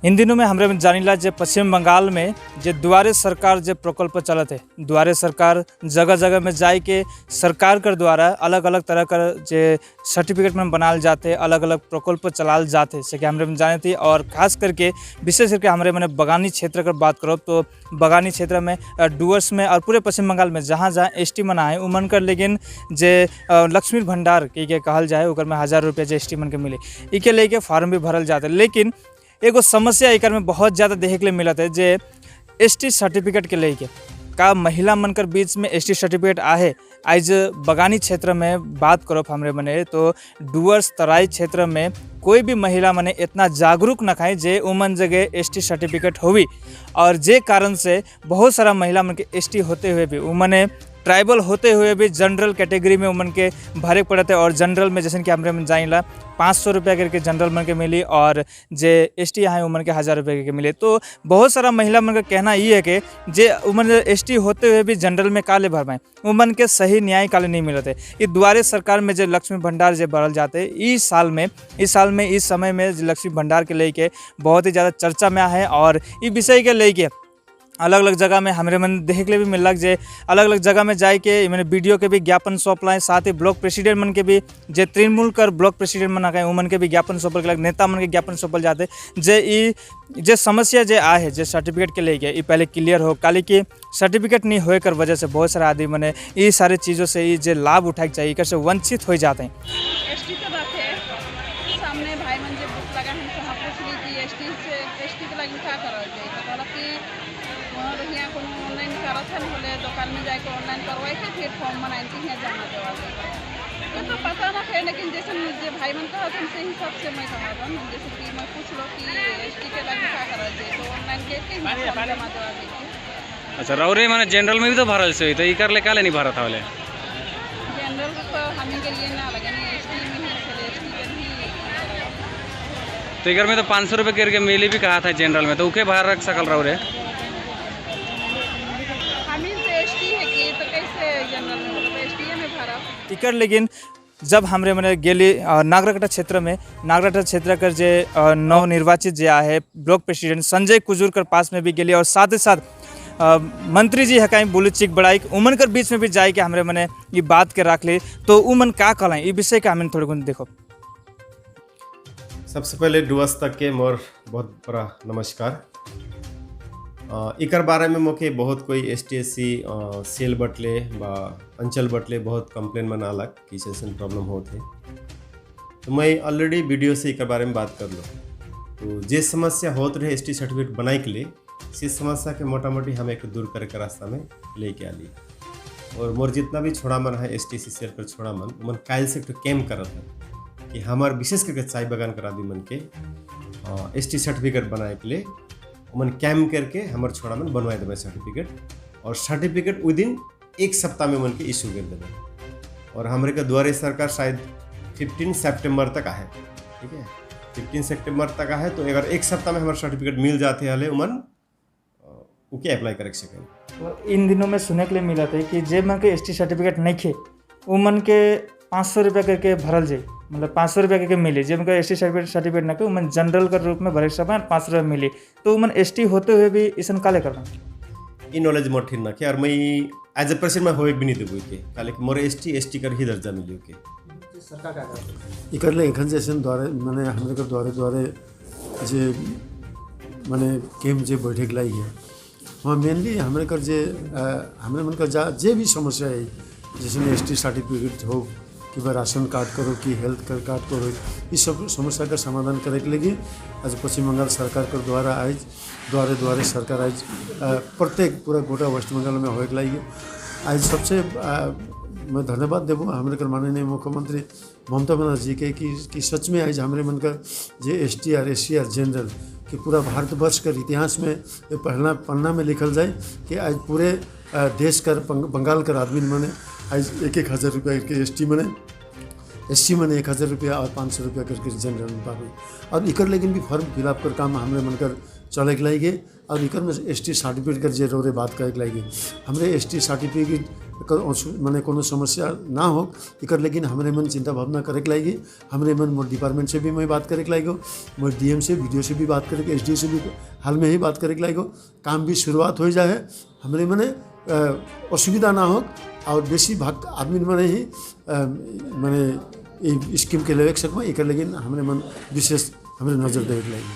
इन दिनों में हमरे जानिला जे पश्चिम बंगाल में जे दुआरे सरकार जे प्रकल्प चलत है, दुआरे सरकार जगह जगह में जाए के सरकार कर द्वारा अलग अलग तरह का जे सर्टिफिकेट में बनाल जाते, अलग अलग प्रकल्प चलाल जाते, से कि हमरे जाने थी। और खास करके, विशेष करके हमरे मैंने बगानी क्षेत्र कर बात करो तो बगानी क्षेत्र में, डुअर्स में और पूरे पश्चिम बंगाल में जहाँ जहाँ एसटी मना है उमन कर, लेकिन जे लक्ष्मी भंडार के कहल जाए, ओकर में 1000 रुपया जे एसटी मन के मिले, इके लेके फॉर्म भी भरल जाते। लेकिन एगो समस्या एकर में बहुत ज़्यादा देखे के लिए मिलत है जे एसटी सर्टिफिकेट के लेके। का महिला मन कर बीच में एसटी सर्टिफिकेट आहे? आज बगानी क्षेत्र में बात करो हमरे मने तो डुअर्स तराई क्षेत्र में कोई भी महिला मने इतना जागरूक न खाए जे उमन जगह एसटी सर्टिफिकेट होवी। और जे कारण से बहुत सारा महिला मन के एसटी होते हुए भी, उमने ट्राइबल होते हुए भी जनरल कैटेगरी में उमन के भरे पड़ते। और जनरल में जैसे कि हमरे मन जाइला, 500 रुपया करके जनरल मन के मिली और जे एसटी है उमन के 1000 रुपये के मिले। तो बहुत सारा महिला मन का कहना ये है कि जे उमन एसटी होते हुए भी जनरल में काले भर पाए, उमन के सही न्याय काले नहीं मिलते? ये दुआरे सरकार में जो लक्ष्मी भंडार जो भरल जाते, इस साल में, इस समय में जे लक्ष्मी भंडार के लेके बहुत ही ज़्यादा चर्चा में है। और ई विषय के लेके अलग अलग जगह में हमरे मन देखे के लिए भी मिलक जे अलग अलग जगह में जाए के मैंने बीडीओ के भी ज्ञापन सौंपल, साथ ही ब्लॉक प्रेसिडेंट मन के भी, जे तृणमूल कर ब्लॉक प्रेसिडेंट मन आके उमन के भी ज्ञापन सौंपल के, नेता मन के ज्ञापन सौंपल जाते जे ई जे समस्या जे आए है जे सर्टिफिकेट के लेके, ई पहले क्लियर हो। काली कि सर्टिफिकेट नहीं होए कर वजह से बहुत सारा आदमी मने ई सारे चीज़ों से, ई जे लाभ उठाए के चाहिए, एकर से वंचित हो जाते हैं। एसटी तो बात है। सामने भाई मन जे बुक लगा हम तो वहाँ पूछली कि एसटी से एसटी के लगी का करल जाए, तो कहलक कि वहाँ यहाँ कोनो ऑनलाइन करत है होले दुकान में जाके ऑनलाइन करवाई के फिर फॉर्म बनाए के यहाँ जमा देवा जाए। तो पता ना है, लेकिन जैसे जे भाई मन कहत हम से हिसाब से मैं कहत हूँ। जैसे कि मैं पूछ लो कि एसटी के लगी का करल जाए, तो ऑनलाइन के यहाँ फॉर्म जमा देवा जाए। अच्छा, रौरे माने जनरल में भी तो भरल से, तो ई कर ले काले नहीं भरत हवले? जनरल तो हमें के लिए ना लगे, नहीं, एसटी में ही चले, एसटी के ही। तो इकर में तो 500 रुपये करके मिली भी कहा था जनरल में, तो उके बाहर रख सकल रौरे। हमें तो एसटी है कि तो कैसे जनरल में? मतलब एसटी में भरा। इकर लेकिन जब हमरे मने गेली नागराकाटा क्षेत्र में, नागराकाटा क्षेत्र कर जे नवनिर्वाचित जे आहे ब्लॉक प्रेसिडेंट संजय कुजूर कर पास में भी गेली और साथ ही साथ मंत्री जी हकाई बोले चिक बड़ाई, उमन कर बीच में भी जाए के हमरे मने ये बात के रख ली, तो उमन का कहलाई, ये विषय का हमें थोड़े देखो। सबसे पहले डुअर्स तक के मोर बहुत बड़ा नमस्कार। इकर बारे में मोके बहुत कोई एसटी एससी सेल बटले बा अंचल बटले बहुत कंप्लेन मनालक कि ऐसे प्रॉब्लम होते, तो मैं ऑलरेडी वीडियो से इकर बारे में बात कर लो। तो जे समस्या होत रहे एसटी सर्टिफिकेट बनाए के लिए, से समस्या के मोटा मोटी हम एक दूर करे के रास्ता में लेके आली। और मोर जितना भी छोड़ा मन है, एसटी सी सेल पर छोड़ा मन, मन कायल से एक कैम्प करत है कि हमार विशेष करके चाय बगान कर आदमी मन के एसटी सर्टिफिकेट बनाए के लिए मन कैम्प करके हमार छोड़ा मन बनवाए देवे सर्टिफिकेट और सर्टिफिकेट विदिन एक सप्ताह में मन के इशू कर देवे। और हमारे के द्वारे सरकार शायद 15 सितंबर तक आए, ठीक है, 15 सितंबर तक आए, तो अगर एक सप्ताह में हमारे सर्टिफिकेट मिल जाते हले उमन ओके अप्लाई करे सकें। तो इन दिनों में सुने के लिए मिला था कि जे मन के एसटी सर्टिफिकेट नहीं खे वो मन के 500 रुपया करके भरल जाए, मतलब 500 रुपया करके मिली। जे मन के एसटी सर्टिफिकेट सर्टिफिकेट न के उमन जनरल के रूप में भरे सकें, 500 रुपया मिली, तो उमन एसटी होते हुए भी इसन काले करना? ई नॉलेज मोर ठीक ना के और मैं एज ए पर्सन मैं होए भी नहीं देबो के, काले कि मोर एसटी एसटी कर ही दर्जा मिली के। सरकार का करते? इकर ले एखन जैसे द्वारे माने हमरे के द्वारे द्वारे जे माने कैम्प जे बैठक लाई है, वहाँ मेनली हमरे कर जे हमरे मन का जा जे भी समस्या है, जैसे एसटी सर्टिफिकेट हो कि वह राशन कार्ड करो कि हेल्थ कार्ड करो, इस सब समस्या का समाधान करे के लिए आज पश्चिम बंगाल सरकार के द्वारा आज द्वारे द्वारे सरकार आज प्रत्येक पूरा गोटा वेस्ट बंगाल में होए के लाई है। आज सबसे मैं धन्यवाद देबो हमरे कर माननीय मुख्यमंत्री ममता बनर्जी के कि सच में आज हमरे मन का जे एसटी आर एससी आर जनरल कि पूरा भारतवर्ष कर इतिहास में ये पहला पन्ना में लिखल जाए कि आज पूरे देश कर बंगाल कर आदमी मने आज एक एक हज़ार रुपया के एसटी मने, एससी मने 1000 रुपया और 500 रुपया करके जनरल में पावे। और इकर लेकिन भी फॉर्म फिलअप कर काम हमरे मन कर चले के लागे। और एकर में एसटी सर्टिफिकेट कर जे रौरे बात करे के लागे, हमरे एसटी सर्टिफिकेट कर माने कोनो समस्या ना हो एकर, लेकिन हमरे मन चिंता भावना करे के लागी। हमरे मन मोर डिपार्टमेंट से भी मैं बात करे के लागी, मोर डीएम से, बीडीओ से भी बात करे के, एसडीओ से भी हाल में ही बात करे के लागी। काम भी शुरुआत हो जाए, हमरे मने असुविधा ना हो और बेसी भाग आदमी मने ही माने ये स्कीम के लेवे सकमा। एकर लेकिन हमरे मन विशेष हमरे नजर देवे के लागी।